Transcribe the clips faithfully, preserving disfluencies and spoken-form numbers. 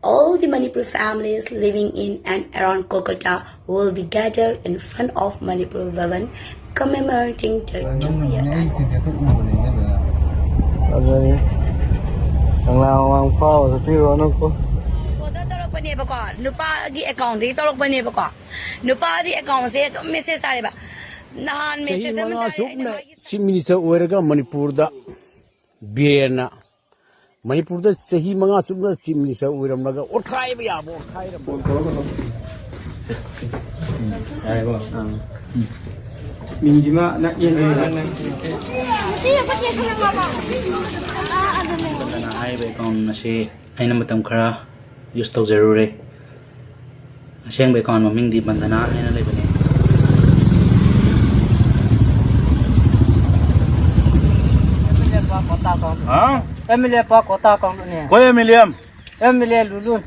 All the Manipur families living in and around Kolkata will be gathered in front of Manipur Bhavan, commemorating the two-year anniversary. ꯐꯖꯩ꯫ ꯀꯪꯂꯥ ꯃꯃꯥꯡ ꯐꯥꯎꯕ ꯆꯠꯄꯤꯔꯨꯔꯅꯨꯀꯣ꯫ ꯐꯣꯟꯗ ꯇꯧꯔꯛꯄꯅꯦꯕꯀꯣ, ꯅꯨꯄꯥꯒꯤ ꯑꯦꯀꯥꯎꯟꯗꯒꯤ ꯇꯧꯔꯛꯄꯅꯦꯕꯀꯣ꯫ ꯅꯨꯄꯥꯒꯤ ꯑꯦꯀꯥꯎꯟꯁꯦ ꯑꯗꯨꯝ ꯃꯦꯁꯦꯖ ꯇꯥꯔꯦꯕ꯫ ꯅꯍꯥꯟ ꯆꯍꯤ ꯃꯦꯁꯦꯖ ꯑꯃ ꯃꯉꯥ ꯇꯥꯔꯦ, ꯑꯩꯅ ꯁꯨꯞꯅ ꯃꯥꯒꯤ ꯆꯤꯐ ꯃꯤꯅꯤꯁꯇꯔ ꯑꯣꯏꯔꯒ ꯃꯅꯤꯄꯨꯔꯗ ꯕꯤꯔꯦꯟꯅ ꯃꯅꯤꯄꯨꯔꯗ ꯆꯍꯤ ꯃꯉꯥ ꯆꯨꯞꯅ ꯆꯤꯐ ꯃꯤꯅꯤꯁꯇꯔ ꯑꯣꯏꯔꯝꯂꯒ ꯑꯣꯠꯈꯥꯏꯕ ꯌꯥꯕ ꯑꯣꯠꯈꯥꯏꯔꯝꯕ꯫ ꯌꯥꯔꯦꯀꯣ? ꯃꯤꯡꯁꯤꯃ ꯅꯛ ꯌꯦꯡꯒꯦ꯫ ꯍꯥꯏꯔꯤꯕ ꯑꯦꯀꯥꯎꯟ ꯑꯁꯤ ꯑꯩꯅ ꯃꯇꯝ ꯈꯔ ꯌꯨꯁ ꯇꯧꯖꯔꯨꯔꯦ꯫ ꯑꯁꯦꯡꯕ ꯑꯦꯀꯥꯎꯟ ꯃꯃꯤꯡꯗꯤ ꯕꯟꯗꯅꯥ ꯍꯥꯏꯅ ꯂꯩꯕꯅꯦ꯫ ꯍꯥ? ꯑꯦꯝ ꯑꯦꯜ ꯑꯦ ꯄꯥ ꯀꯣꯇꯥ ꯀꯥꯡꯂꯨꯞꯅꯦ꯫ ꯀꯣꯏ ꯑꯦꯝ ꯑꯦꯜ ꯑꯦ ꯑꯦꯝ? ꯑꯦꯝ ꯑꯦꯜ ꯑꯦ ꯂꯨꯂꯨꯟ꯫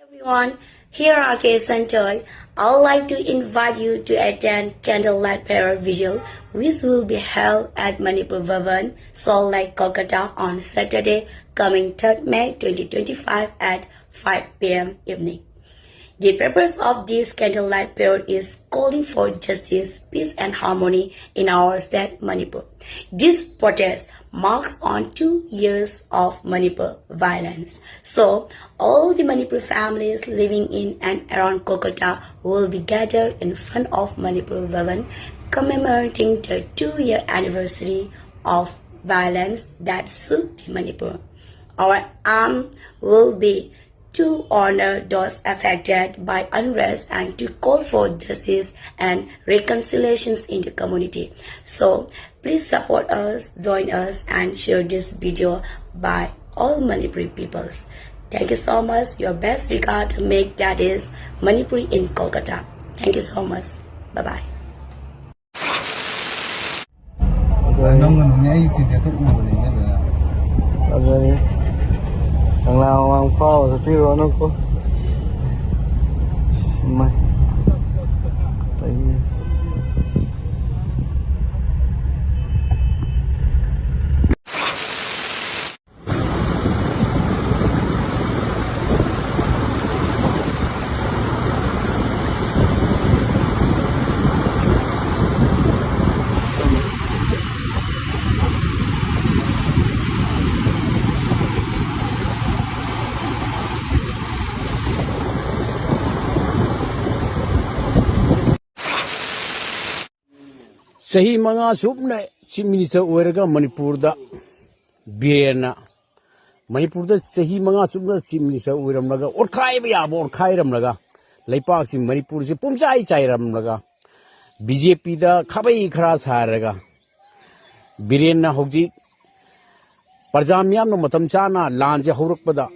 Everyone, here are K Santoy. I would like to invite you to attend candlelight prayer vigil, which will be held at Manipur Bhavan, Salt Lake, Kolkata on Saturday, coming third May twenty twenty-five at five p m evening. The purpose of this candlelight prayer is calling for justice, peace and harmony in our state Manipur. This protest marks on two years of Manipur violence. So, all the Manipur families living in and around Kolkata will be gathered in front of Manipur Bhavan, commemorating the two-year anniversary of violence that shook the Manipur. Our aim will be to honor those affected by unrest and to call for justice and reconciliations in the community. So please support us, join us and share this video by all Manipuri peoples. Thank you so much. Your best regard, Meg, that is Manipuri in Kolkata. Thank you so much. Bye bye. ꯅꯪꯒ ꯅꯣꯡꯃꯩ ꯑꯩ ꯇꯤꯀꯦꯠꯇꯣ ꯎꯕꯅꯦ, ꯅꯪꯒ꯫ ꯐꯖꯔꯦ꯫ ꯀꯪꯂꯥ ꯃꯃꯥꯡ ꯐꯥꯎꯕ ꯆꯠꯄꯤꯔꯨꯔꯅꯨꯀꯣ꯫ ꯏꯃꯥꯏ꯫ ꯇꯩ꯫ ꯆꯍꯤ ꯃꯉꯥ ꯁꯨꯞꯅ Chief Minister ꯑꯣꯏꯔꯒ ꯃꯅꯤꯄꯨꯔꯗ ꯕꯤꯔꯦꯟꯅ, ꯃꯅꯤꯄꯨꯔꯗ ꯆꯍꯤ ꯃꯉꯥ ꯆꯨꯞꯅ Chief Minister ꯑꯣꯏꯔꯝꯂꯒ, ꯑꯣꯠꯈꯥꯏꯕ ꯌꯥꯕ ꯑꯣꯠꯈꯥꯏꯔꯝꯂꯒ, ꯂꯩꯄꯥꯛꯁꯤ ꯃꯅꯤꯄꯨꯔꯁꯤ ꯄꯨꯝꯆꯥꯏ ꯆꯥꯏꯔꯝꯂꯒ, ꯕꯤ ꯖꯦ ꯄꯤꯗ ꯈꯥꯕꯩ ꯈꯔꯥ ꯁꯥꯔꯒ, ꯕꯤꯔꯦꯟꯅ ꯍꯧꯖꯤꯛ ꯄ꯭ꯔꯖꯥ ꯃꯤꯌꯥꯝꯅ ꯃꯇꯝ ꯆꯥꯅ ꯂꯥꯟꯁꯦ ꯍꯧꯔꯛꯄꯗ,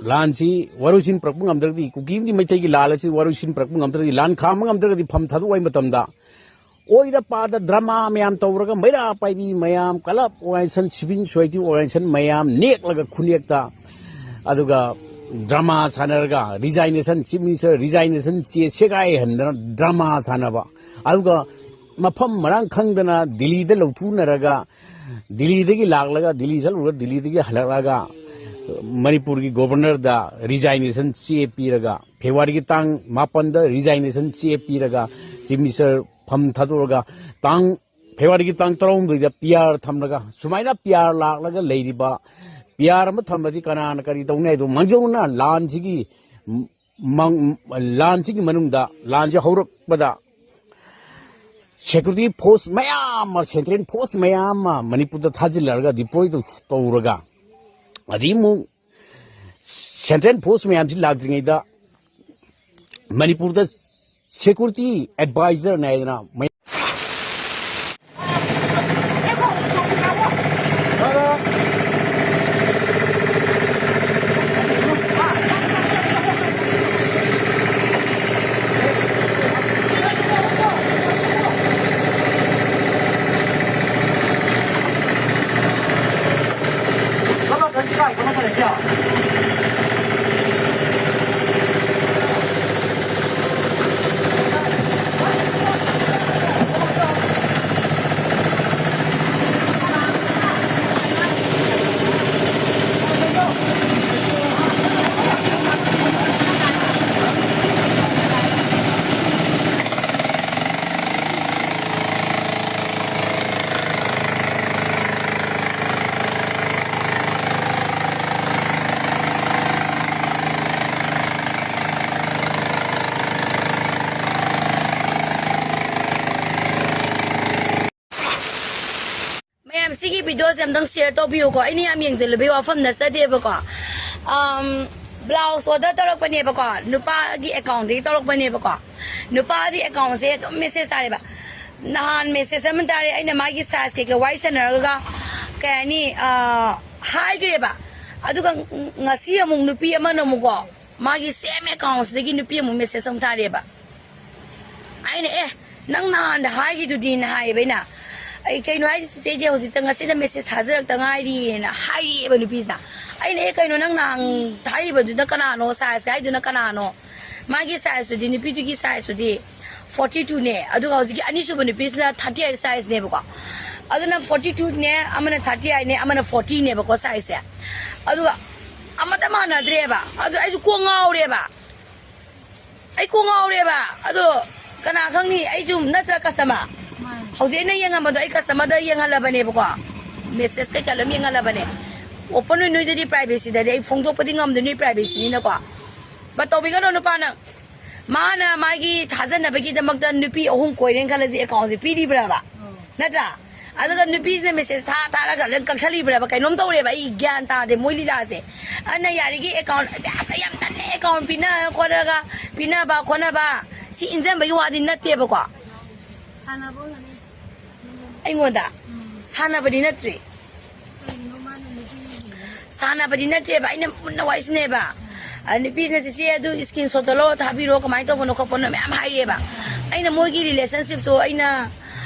ꯂꯥꯟꯁꯤ ꯋꯥꯔꯣꯏꯁꯤꯟ ꯄꯨꯔꯛꯄ ꯉꯝꯗ꯭ꯔꯒꯗꯤ, ꯀꯨꯀꯤ ꯑꯃꯗꯤ ꯃꯩꯇꯩꯒꯤ ꯂꯥꯜ ꯑꯁꯤ ꯋꯥꯔꯣꯏꯁꯤꯟ ꯄꯨꯔꯛꯄ ꯉꯝꯗ꯭ꯔꯒꯗꯤ, ꯂꯥꯟ ꯈꯥꯝꯕ ꯉꯝꯗ꯭ꯔꯒꯗꯤ, ꯐꯝ ꯊꯥꯗꯣꯛꯑꯣ ꯍꯥꯏ ꯃꯇꯝꯗ, ꯑꯣꯏꯗ ꯄꯥꯗ drama ꯃꯌꯥꯝ ꯇꯧꯔꯒ, ꯃꯩꯔꯥ ꯄꯥꯏꯕꯤ ꯃꯌꯥꯝ, club organization, civil society organization ꯃꯌꯥꯝ ꯅꯦꯛꯂꯒ ꯈꯨꯅꯦꯛꯇ, ꯑꯗꯨꯒ drama ꯁꯥꯟꯅꯔꯒ, resignation, Chief Minister resignation ꯆꯦ ꯁꯦꯒꯥꯏꯍꯟꯗꯅ drama ꯁꯥꯟꯅꯕ, ꯑꯗꯨꯒ ꯃꯐꯝ ꯃꯔꯥꯡ ꯈꯪꯗꯅ ꯗꯤꯜꯂꯤꯗ ꯂꯧꯊꯨꯅꯔꯒ, ꯗꯤꯜꯂꯤꯗꯒꯤ ꯂꯥꯛꯂꯒ, ꯗꯤꯜꯂꯤ ꯆꯠꯂꯨꯔꯒ, ꯗꯤꯜꯂꯤꯗꯒꯤ ꯍꯜꯂꯛꯂꯒ ꯃꯅꯤꯄꯨꯔꯒꯤ Governorꯗ resignation ꯆꯦ ꯄꯤꯔꯒ, ꯐꯦꯕ꯭ꯔꯨꯋꯥꯔꯤꯒꯤ ꯇꯥꯡ ꯃꯥꯄꯟꯗ resignation ꯆꯦ ꯄꯤꯔꯒ, Chief Minister ꯐꯝ ꯊꯥꯗꯣꯛꯑꯒ, ꯇꯥꯡ, ꯐꯦꯕ꯭ꯔꯨꯋꯥꯔꯤꯒꯤ ꯇꯥꯡ ꯇꯔꯥꯍꯨꯝꯗꯣꯏꯗ P R ꯊꯝꯂꯒ, ꯁꯨꯃꯥꯏꯅ P R ꯂꯥꯛꯂꯒ ꯂꯩꯔꯤꯕ, P R ꯑꯃ ꯊꯝꯂꯗꯤ ꯀꯅꯥꯅ ꯀꯔꯤ ꯇꯧꯅꯤ ꯍꯥꯏꯗꯣ, ꯃꯥꯡꯖꯧꯅꯅ ꯂꯥꯟꯁꯤꯒꯤ ꯃꯪ-, ꯂꯥꯟꯁꯤꯒꯤ ꯃꯅꯨꯡꯗ, ꯂꯥꯟꯁꯤ ꯍꯧꯔꯛꯄꯗ security force ꯃꯌꯥꯝ ꯑꯃ, central force ꯃꯌꯥꯝ ꯑꯃ ꯃꯅꯤꯄꯨꯔꯗ ꯊꯥꯖꯤꯜꯂꯔꯒ, deploy ꯇꯧ-, ꯇꯧꯔꯒ, ꯑꯗꯩ ꯑꯃꯨꯛ central force ꯃꯌꯥꯝꯁꯤ ꯂꯥꯛꯇ꯭ꯔꯤꯉꯩꯗ ꯃꯅꯤꯄꯨꯔꯗ security advisor ꯅꯥꯏꯗꯅ ꯃꯌꯥꯝ ꯃꯌꯥꯝ, ꯁꯤꯒꯤ ꯚꯤꯗꯤꯑꯣꯁꯦ ꯑꯝꯇꯪ ꯁꯤꯌꯔ ꯇꯧꯕꯤꯌꯨꯀꯣ꯫ ꯑꯩꯅ ꯌꯥꯝ ꯌꯦꯡꯁꯤꯜꯂꯨꯕꯒꯤ ꯋꯥꯐꯝ ꯅꯠꯆꯗꯦꯕꯀꯣ꯫ ꯑꯝ, ꯕ꯭ꯂꯥꯎꯁ ꯑꯣꯔꯗꯔ ꯇꯧꯔꯛꯄꯅꯦꯕꯀꯣ, ꯅꯨꯄꯥꯒꯤ ꯑꯦꯀꯥꯎꯟꯗꯒꯤ ꯇꯧꯔꯛꯄꯅꯦꯕꯀꯣ꯫ ꯅꯨꯄꯥꯒꯤ ꯑꯦꯀꯥꯎꯟꯁꯦ ꯑꯗꯨꯝ ꯃꯦꯁꯦꯖ ꯇꯥꯔꯦꯕ꯫ ꯅꯍꯥꯟ ꯃꯦꯁꯦꯖ ꯑꯃ ꯇꯥꯔꯦ, ꯑꯩꯅ ꯃꯥꯒꯤ ꯁꯥꯏꯖ ꯀꯩꯀꯩ ꯋꯥꯔꯤ ꯁꯥꯟꯅꯔꯒ, ꯀꯩ ꯍꯥꯏꯅꯤ, ꯑ, ꯍꯥꯏꯈ꯭ꯔꯦꯕ꯫ ꯑꯗꯨꯒ ꯉꯁꯤ ꯑꯃꯨꯛ ꯅꯨꯄꯤ ꯑꯃꯅ ꯑꯃꯨꯛꯀꯣ, ꯃꯥꯒꯤ ꯁꯦꯝ ꯑꯦꯀꯥꯎꯟꯁꯤꯗꯒꯤ ꯅꯨꯄꯤ ꯑꯃꯨꯛ ꯃꯦꯁꯦꯖ ꯑꯃꯨꯛ ꯊꯥꯔꯛꯑꯦꯕ꯫ ꯑꯩꯅ, "ꯑꯦ, ꯅꯪ ꯅꯍꯥꯟꯗ ꯍꯥꯏꯈꯤꯗꯨꯗꯤꯅ" ꯍꯥꯏꯌꯦꯕ ꯑꯩꯅ꯫ "ꯑꯩ ꯀꯩꯅꯣ ꯍꯥꯏꯁꯦ, ꯆꯤꯆꯦ, ꯍꯧꯖꯤꯛꯇ, ꯉꯁꯤꯗ ꯃꯦꯁꯦꯖ ꯊꯥꯖꯔꯛꯇ ꯉꯥꯏꯔꯤꯅ" ꯍꯥꯏꯔꯤꯑꯦꯕ ꯅꯨꯄꯤꯁꯤꯅ꯫ ꯑꯩꯅ, "ꯑꯦ, ꯀꯩꯅꯣ ꯅꯪ ꯅꯍꯥꯟ ꯊꯥꯔꯤꯕꯗꯨꯅ ꯀꯅꯥꯅꯣ? ꯁꯥꯏꯖ ꯍꯥꯏꯗꯨꯅ ꯀꯅꯥꯅꯣ?" ꯃꯥꯒꯤ ꯁꯥꯏꯖꯇꯨꯗꯤ, ꯅꯨꯄꯤꯗꯨꯒꯤ ꯁꯥꯏꯖꯇꯨꯗꯤ ꯐꯣꯔꯇꯤ ꯇꯨꯅꯦ, ꯑꯗꯨꯒ ꯍꯧꯖꯤꯛꯀꯤ ꯑꯅꯤꯁꯨꯕ ꯅꯨꯄꯤꯁꯤꯅ ꯊꯥꯔꯇꯤ ꯑꯩꯠ ꯁꯥꯏꯖꯅꯦꯕꯀꯣ꯫ ꯑꯗꯨꯅ ꯐꯣꯔꯇꯤ ꯇꯨꯅꯦ, ꯑꯃꯅ ꯊꯥꯔꯇꯤ ꯑꯩꯠꯅꯦ, ꯑꯃꯅ ꯐꯣꯔꯇꯤꯅꯦꯕꯀꯣ ꯁꯥꯏꯖꯁꯦ꯫ ꯑꯗꯨꯒ ꯑꯃꯠꯇ ꯃꯥꯟꯅꯗ꯭ꯔꯦꯕ꯫ ꯑꯗꯨ ꯑꯩꯁꯨ ꯀꯣꯛ ꯉꯥꯎꯔꯦꯕ꯫ ꯑꯩ ꯀꯣꯛ ꯉꯥꯎꯔꯦꯕ꯫ ꯑꯗꯣ ꯀꯅꯥ ꯈꯪꯅꯤ, ꯑꯩꯁꯨ ꯅꯠꯇ꯭ꯔ ꯀꯁꯇꯃꯔ? ꯃꯥꯅꯦ꯫ ꯍꯧꯖꯤꯛ ꯑꯩꯅ ꯌꯦꯡꯉꯝꯕꯗꯣ ꯑꯩ ꯀꯁꯇꯃꯔꯗ ꯌꯦꯡꯍꯜꯂꯕꯅꯦꯕꯀꯣ꯫ ꯃꯦꯁꯦꯖ ꯀꯩꯀꯥ ꯂꯣꯏ ꯌꯦꯡꯍꯜꯂꯕꯅꯦ꯫ ꯑꯣꯄꯟ ꯑꯣꯏ ꯅꯣꯏꯗꯗꯤ ꯄ꯭ꯔꯥꯏꯚꯦꯁꯤꯗꯗꯤ ꯑꯩ ꯐꯣꯡꯗꯣꯛꯄꯗꯤ ꯉꯝꯗꯦ, ꯅꯣꯏ ꯄ꯭ꯔꯥꯏꯚꯦꯁꯤꯅꯤꯅꯀꯣ꯫ But ꯇꯧꯕꯤꯒꯅꯣ ꯅꯨꯄꯥ ꯅꯪ꯫ ꯃꯥꯅ ꯃꯥꯒꯤ ꯊꯥꯖꯅꯕꯒꯤꯗꯃꯛꯇ ꯅꯨꯄꯤ ꯑꯍꯨꯝ ꯀꯣꯏꯔꯦꯅ ꯈꯜꯂꯁꯤ, ꯑꯦꯀꯥꯎꯟꯁꯦ ꯄꯤꯔꯤꯕ꯭ꯔꯕ? ꯅꯠꯇ꯭ꯔꯥ? ꯑꯗꯨꯒ ꯅꯨꯄꯤꯁꯤꯅ ꯃꯦꯁꯦꯖ ꯊꯥ ꯊꯥꯔꯒ ꯂꯣꯏ ꯀꯛꯊꯠꯂꯤꯕ꯭ꯔꯕ? ꯀꯩꯅꯣꯝ ꯇꯧꯔꯦꯕ, ꯑꯩ ꯒ꯭ꯌꯥꯟ ꯇꯥꯗꯦ ꯃꯣꯏ ꯂꯤꯂꯥꯁꯦ꯫ ꯑꯗꯨꯅ ꯌꯥꯔꯤꯒꯩ ꯑꯦꯀꯥꯎꯟ, ꯑꯁ, ꯑꯩ ꯌꯥꯝ ꯇꯜꯂꯦ ꯑꯦꯀꯥꯎꯟ ꯄꯤꯅ ꯈꯣꯠꯂꯒ, ꯄꯤꯅꯕ ꯈꯣꯠꯅꯕ꯫ ꯁꯤ ꯏꯟꯖꯟꯕꯒꯤ ꯋꯥꯗꯤ ꯅꯠꯇꯦꯕꯀꯣ꯫ ꯁꯥꯟꯅꯕ ꯑꯣꯏꯔꯝꯒꯅꯤ꯫ ꯑꯩꯉꯣꯟꯗ? ꯎꯝ꯫ ꯁꯥꯟꯅꯕꯗꯤ ꯅꯠꯇ꯭ꯔꯤ꯫ ꯀꯩꯒꯤꯅꯣ ꯃꯥꯅ ꯅꯨꯄꯤ ꯌꯦꯡꯉꯤꯗꯣ? ꯁꯥꯟꯅꯕꯗꯤ ꯅꯠꯇ꯭ꯔꯦꯕ, ꯑꯩꯅ ꯃꯨꯟꯅ ꯋꯥꯔꯤ ꯁꯤꯅꯦꯕ꯫ ꯎꯝ꯫ ꯑ, ꯅꯨꯄꯤꯁꯤꯅ, "ꯆꯤꯆꯦ, ꯑꯗꯨ screenshot ꯇꯣ ꯂꯧꯔ ꯊꯥꯕꯤꯔꯣ, ꯀꯃꯥꯏꯅ ꯇꯧꯕꯅꯣ ꯈꯣꯠꯄꯅꯣ?" ꯃꯌꯥꯝ ꯍꯥꯏꯔꯛꯑꯦꯕ꯫ ꯑꯩꯅ ꯃꯣꯏꯒꯤ relationship ꯇꯣ ꯑꯩꯅ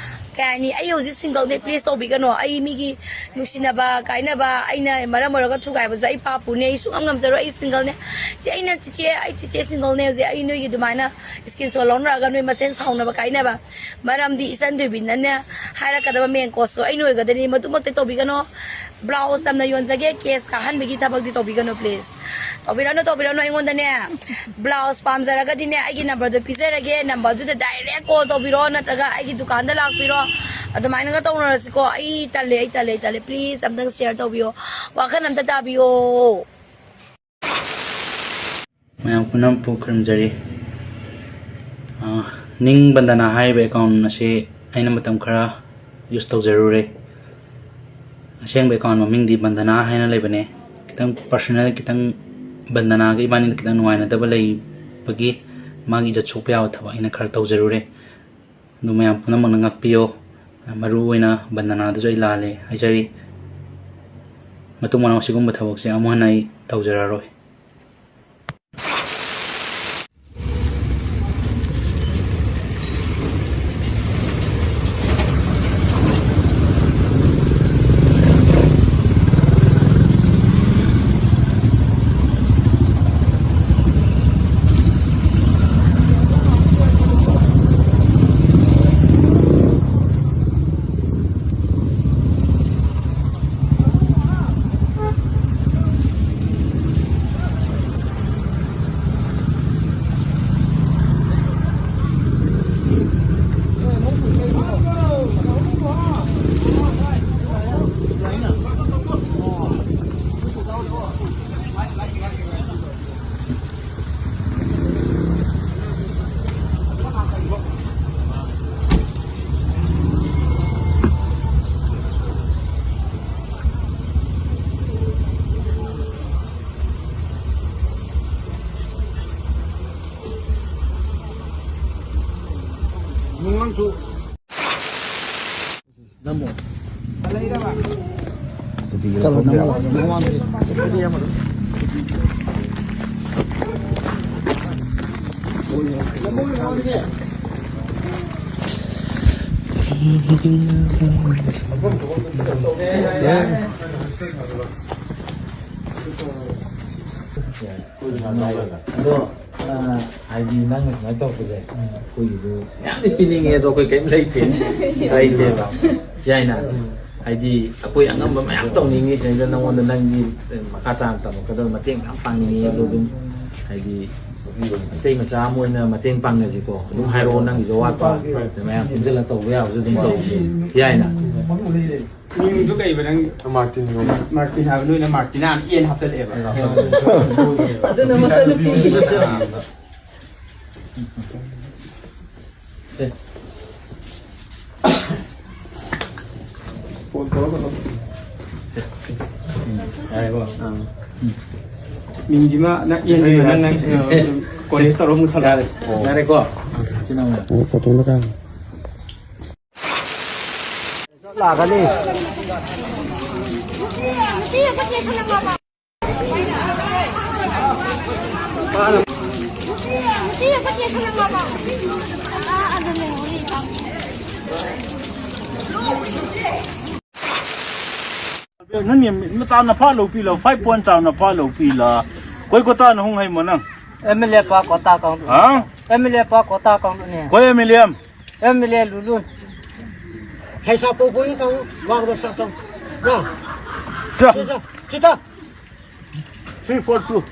ꯀꯩ ꯍꯥꯏꯅꯤ, ꯑꯩ ꯍꯧꯖꯤꯛ ꯁꯤꯡꯒꯜꯅꯦ, ꯄ꯭ꯂꯤꯁ ꯇꯧꯕꯤꯒꯅꯣ꯫ ꯑꯩ ꯃꯤꯒꯤ ꯅꯨꯡꯁꯤꯅꯕ ꯀꯥꯏꯅꯕ ꯑꯩꯅ ꯃꯔꯝ ꯑꯣꯏꯔꯒ ꯊꯨꯒꯥꯏꯕꯁꯨ ꯑꯩ ꯄꯥꯞꯄꯨꯅꯦ, ꯑꯩ ꯁꯨꯡꯉꯝ ꯉꯝꯖꯔꯣꯏ, ꯑꯩ ꯁꯤꯡꯒꯜꯅꯦ꯫ ꯆꯦ, ꯑꯩꯅ ꯆꯤꯆꯦ, ꯑꯩ ꯆꯤꯆꯦ ꯁꯤꯡꯒꯜꯅꯦ ꯍꯧꯖꯤꯛ꯫ ꯑꯩ ꯅꯣꯏꯒꯤ ꯑꯗꯨꯃꯥꯏꯅ ꯁ꯭ꯀꯔꯤꯟ ꯁꯣꯠ ꯂꯧꯅꯔꯒ ꯅꯣꯏ ꯃꯁꯦꯟ ꯁꯥꯎꯅꯕ ꯀꯥꯏꯅꯕ, ꯃꯔꯝꯗꯤ ꯏꯆꯟ ꯊꯣꯏꯕꯤꯅꯅꯦ ꯍꯥꯏꯔꯛꯀꯗꯕ ꯃꯦꯟ ꯀꯣꯁꯇꯣ ꯑꯩꯅ ꯑꯣꯏꯒꯗꯣꯏꯅꯤ꯫ ꯃꯗꯨꯃꯛꯇꯤ ꯇꯧꯕꯤꯒꯅꯣ꯫ ꯕ꯭ꯂꯥꯎꯁ ꯆꯝꯅ ꯌꯣꯟꯖꯒꯦ, ꯀꯦꯁ ꯀꯥꯍꯟꯕꯒꯤ ꯊꯕꯛꯇꯤ ꯇꯧꯕꯤꯒꯅꯨ, ꯄ꯭ꯂꯤꯁ꯫ ꯇꯧꯕꯤꯔꯅꯨ, ꯇꯧꯕꯤꯔꯅꯨ꯫ ꯑꯩꯉꯣꯟꯗꯅꯦ ꯕ꯭ꯂꯥꯎꯁ ꯄꯥꯝꯖꯔꯒꯗꯤꯅꯦ, ꯑꯩꯒꯤ ꯅꯝꯕꯔꯗꯣ ꯄꯤꯖꯔꯒꯦ, ꯅꯝꯕꯔꯗꯨꯗ ꯗꯥꯏꯔꯦꯛ ꯀꯣꯜ ꯇꯧꯕꯤꯔꯣ, ꯅꯠꯇ꯭ꯔꯒ ꯑꯩꯒꯤ ꯗꯨꯀꯥꯟꯗ ꯂꯥꯛꯄꯤꯔꯣ꯫ ꯑꯗꯨꯃꯥꯏꯅꯒ ꯇꯧꯅꯔꯁꯤꯀꯣ꯫ ꯑꯩ ꯇꯜꯂꯦ, ꯑꯩ ꯇꯜꯂꯦ, ꯑꯩ ꯇꯜꯂꯦ꯫ ꯄ꯭ꯂꯤꯁ, ꯑꯝꯇꯪ ꯁꯤꯌꯔ ꯇꯧꯕꯤꯌꯣ, ꯋꯥꯈꯜ ꯑꯝꯇ ꯇꯥꯕꯤꯌꯣ꯫ ꯃꯌꯥꯝ ꯄꯨꯝꯅꯃꯛꯄꯨ ꯈꯨꯔꯨꯝꯖꯔꯤ꯫ ꯑ, ꯅꯤꯡ ꯕꯟꯗꯅꯥ ꯍꯥꯏꯔꯤꯕ ꯑꯦꯀꯥꯎꯟ ꯑꯁꯤ ꯑꯩꯅ ꯃꯇꯝ ꯈꯔ ꯌꯨꯁ ꯇꯧꯖꯔꯨꯔꯦ꯫ ꯑꯁꯦꯡꯕ ꯑꯦꯀꯥꯎꯟ ꯃꯃꯤꯡꯗꯤ ꯕꯟꯗꯅꯥ ꯍꯥꯏꯅ ꯂꯩꯕꯅꯦ꯫ ꯈꯤꯇꯪ ꯄꯔꯁꯅꯦꯜ, ꯈꯤꯇꯪ ꯕꯟꯗꯅꯥꯒ ꯏꯕꯥꯅꯤꯗ ꯈꯤꯇꯪ ꯅꯨꯡꯉꯥꯏꯅꯗꯕ ꯂꯩꯕꯒꯤ ꯃꯥꯒꯤ ꯏꯖꯠ ꯁꯣꯛꯄ ꯌꯥꯕ ꯊꯕꯛ ꯑꯩꯅ ꯈꯔ ꯇꯧꯖꯔꯨꯔꯦ꯫ ꯑꯗꯨ ꯃꯌꯥꯝ ꯄꯨꯝꯅꯃꯛꯅ ꯉꯥꯛꯄꯤꯌꯣ꯫ ꯃꯔꯨ ꯑꯣꯏꯅ ꯕꯟꯗꯅꯥꯗꯁꯨ ꯑꯩ ꯂꯥꯜꯂꯦ ꯍꯥꯏꯖꯔꯤ꯫ ꯃꯇꯨꯡ ꯃꯅꯥꯎ ꯁꯤꯒꯨꯝꯕ ꯊꯕꯛꯁꯦ ꯑꯃꯨꯛ ꯍꯟꯅ ꯑꯩ ꯇꯧꯖꯔꯔꯣꯏ꯫ ꯑꯗꯣ, ꯑ, ꯍꯥꯏꯗꯤ ꯅꯪꯅ ꯁꯨꯃꯥꯏꯅ ꯇꯧꯔꯛꯄꯁꯦ, ꯑꯩꯈꯣꯏꯒꯤꯁꯨ ꯃꯌꯥꯝꯗꯤ ꯄꯤꯅꯤꯡꯉꯦ, ꯑꯗꯣ ꯑꯩꯈꯣꯏ ꯀꯔꯤꯝ ꯂꯩꯇꯦ꯫ ꯂꯩꯇꯦꯕ꯫ ꯌꯥꯏꯅ? ꯍꯥꯏꯗꯤ ꯑꯩꯈꯣꯏ ꯑꯉꯝꯕ ꯃꯌꯥꯝ ꯇꯧꯅꯤꯡꯉꯤ, ꯁꯤꯗꯩꯗ ꯅꯪꯉꯣꯟꯗ ꯅꯪꯒꯤ ꯃꯈꯥ ꯇꯥꯅ ꯇꯝꯃꯛꯀꯗꯕ ꯃꯇꯦꯡ ꯃꯌꯥꯝ ꯄꯥꯡꯅꯤꯡꯉꯤ, ꯑꯗꯣ ꯑꯗꯨꯝ ꯍꯥꯏꯗꯤ ꯃꯩꯇꯩ ꯃꯆꯥ ꯑꯃ ꯑꯣꯏꯅ ꯃꯇꯦꯡ ꯄꯥꯡꯅꯁꯤꯀꯣ꯫ ꯑꯗꯨꯝ ꯍꯥꯏꯔꯛꯑꯣ, ꯅꯪꯒꯤꯁꯨ ꯑꯋꯥꯠꯄ ꯃꯌꯥꯝ ꯄꯨꯟꯁꯤꯜꯂꯒ ꯇꯧꯕ ꯌꯥꯕꯁꯨ ꯑꯗꯨꯝ ꯇꯧꯁꯤ꯫ ꯌꯥꯏꯅ? ꯃꯤꯡꯗꯨ ꯀꯩꯕ ꯅꯪ? ꯃꯥꯔꯇꯤꯟ ꯀꯧꯕ꯫ ꯃꯥꯔꯇꯤꯟ ꯍꯥꯏꯕ, ꯅꯣꯏꯅ ꯃꯥꯔꯇꯤꯅꯥ ꯑꯦꯟ ꯍꯥꯞꯆꯜꯂꯛꯑꯦꯕ꯫ ꯑꯗꯨꯅ ꯃꯆꯟꯅꯨꯄꯤ꯫ ꯁꯦ꯫ ꯐꯣꯟ ꯇꯧꯔꯒ ꯌꯥꯔꯦꯀꯣ? ꯑꯥ꯫ ꯃꯤꯡꯁꯤꯃ ꯅꯪ ꯑꯦꯟ ꯅꯪ, ꯅꯪ ꯀꯣꯂꯦꯖ ꯇꯧꯔ ꯃꯨꯊꯠꯂꯣ꯫ ꯌꯥꯔꯦ꯫ ꯌꯥꯔꯦꯀꯣ? ꯏꯆꯤꯟ ꯏꯅꯥꯎ ꯃꯌꯥꯝ꯫ ꯑꯣ, ꯐꯣꯇꯣ ꯑꯃ ꯀꯥꯞ꯫ ꯂꯥꯛꯀꯅꯤ꯫ ꯅꯪ ꯃꯆꯥ ꯅꯐꯥ ꯂꯧꯄꯤꯂꯣ, five point ꯆꯥꯎ ꯅꯐꯥ ꯂꯧꯄꯤꯂꯣ꯫ ꯀꯣꯏ ꯀꯣꯇꯥ ꯅ ꯍꯨꯡ ꯍꯩ ꯃꯅꯪ꯫ ꯑꯦꯝ ꯑꯦꯜ ꯑꯦ ꯄꯥ ꯀꯣꯇꯥ ꯀꯥꯡꯂꯨꯞꯅꯦ꯫ ꯍꯥ? ꯑꯦꯝ ꯑꯦꯜ ꯑꯦ ꯄꯥ ꯀꯣꯇꯥ ꯀꯥꯡꯂꯨꯞꯅꯦ꯫ ꯀꯣꯏ ꯑꯦꯝ ꯑꯦꯜ ꯑꯦ ꯑꯦꯝ꯫ ꯑꯦꯝ ꯑꯦꯜ ꯑꯦ ꯂꯨꯂꯨꯟ꯫ ꯍꯩꯁꯥ ꯄꯣꯛꯄꯒꯤ ꯀꯥꯡꯂꯨꯞ ꯋꯥꯡꯃ ꯁꯛꯇꯝ꯫ ꯅ꯫ ꯆꯥ꯫ ꯁꯤꯗ, ꯁꯤꯗ꯫ Three four two꯫